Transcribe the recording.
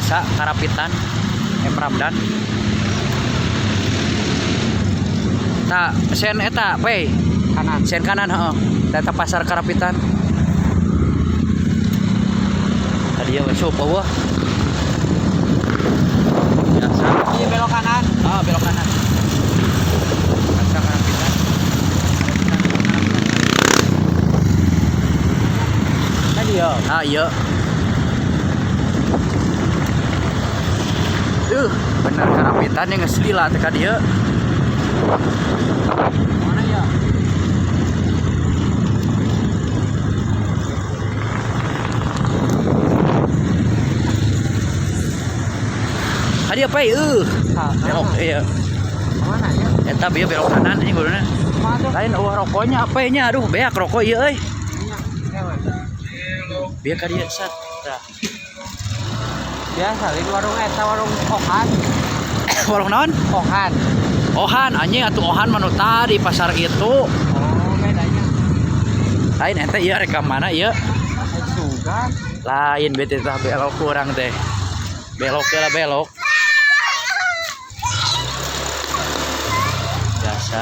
Biasa Karapitan M Ramdan. Tak sen eta pe Kanan. sen kanan heeh. Eta pasar Karapitan. Tadi ya sup eueuh. Biasa. Iya belok kanan. Ah, belok kanan. Pasar Karapitan. Tadi ya. Ah, iya. Bener Karapitan yang geus lila teh ka dieu. Mana ya? Ka dieu pe, Belok iya. Mana ya? Eta bieu belok kanan ini kuduna. Mana tuh? Lain eueuh rokoknya apa nya aduh beak rokok ieu euy. Iya. Iya, we. Bieu ka dieu sat. Tah. Biasa di warung eta warung Ohan. Warung naon? Ohan. Ohan anjing atuh Ohan mah nu tadi pasar itu. Oh, bedanya. Lain ente ieu rek ka mana ieu? Eh, sugan. Lain bete tah belok kurang teh. Belok lah belok. Biasa.